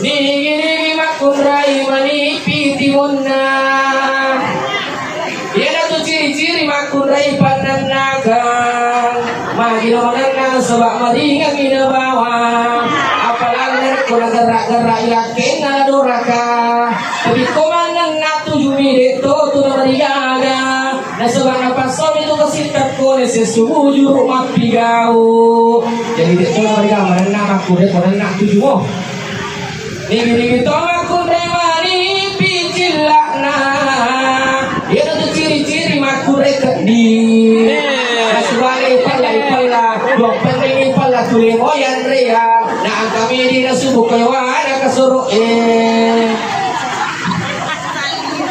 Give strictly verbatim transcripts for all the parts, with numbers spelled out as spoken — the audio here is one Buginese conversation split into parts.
Nigi-nigi makkunrai manipi timunna. Iyanatu ciri-ciri makkunrai pannennakeng. Magino manenna saba' maringangngi nabawa. Apalagi narekko nagerra-gerra i lakkenna nadoraka. Tapi ko manenna tujumi de' to tu namarigaga. Nasaba' napassauni tu kasi' tekkone sessu bujuru' mappigau'. Jadi de' to namarigaga manenna makkunrai ko manenna tujumo. Nigi-nigi to makkunrai manipi cilla'na. Iyanatu ciri-ciri makkunrai keddi. Nasubale pella, pella, dua penning pella tuli moyanrea. Na angkami di nasubu koyowana kasoro e.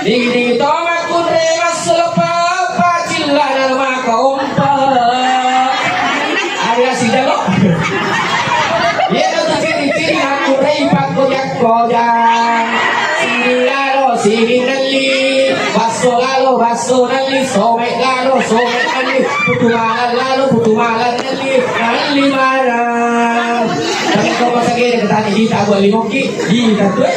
Nigi-nigi to makkunrai massulo papa cilla'na maka ompa. Ada sijalo. Iyanatu ciri-ciri makkunrai pakkoja-koja. Sining lalo sining nelli, basso lalo basso nelli, some' lalo some' nelli, putu malang lalo putu malang nelli, nelli maneng. Tapi ko masakede ketani kita buat limokki, kita tu e.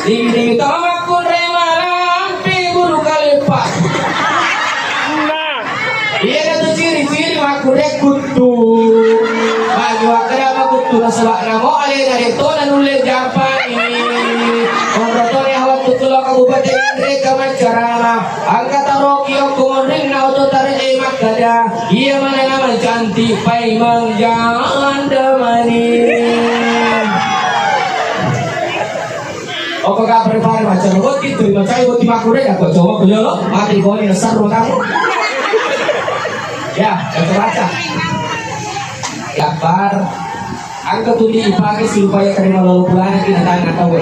Ding-ding to makkunrai malampe bulu kalepa. Iyanatu ciri-ciri makkunrai kuttu. Bagi wakkeda makuttu nasaba' namo alena de' to nanulle jampangi. Onro toni awattu tulo kabupaten Nreka maccarama. Angka taroki okko monrinna oto tare'e makkada. Iya maneng amal cantik paimeng janda maning. Okko ka pare-pare macam boti tu macam boti makkunrai aku coba punya lo mati koni seru kamu. Ya, baca-baca. Kabar. Angka tu dipake supaya terima lalu pulana kita tanya tahu.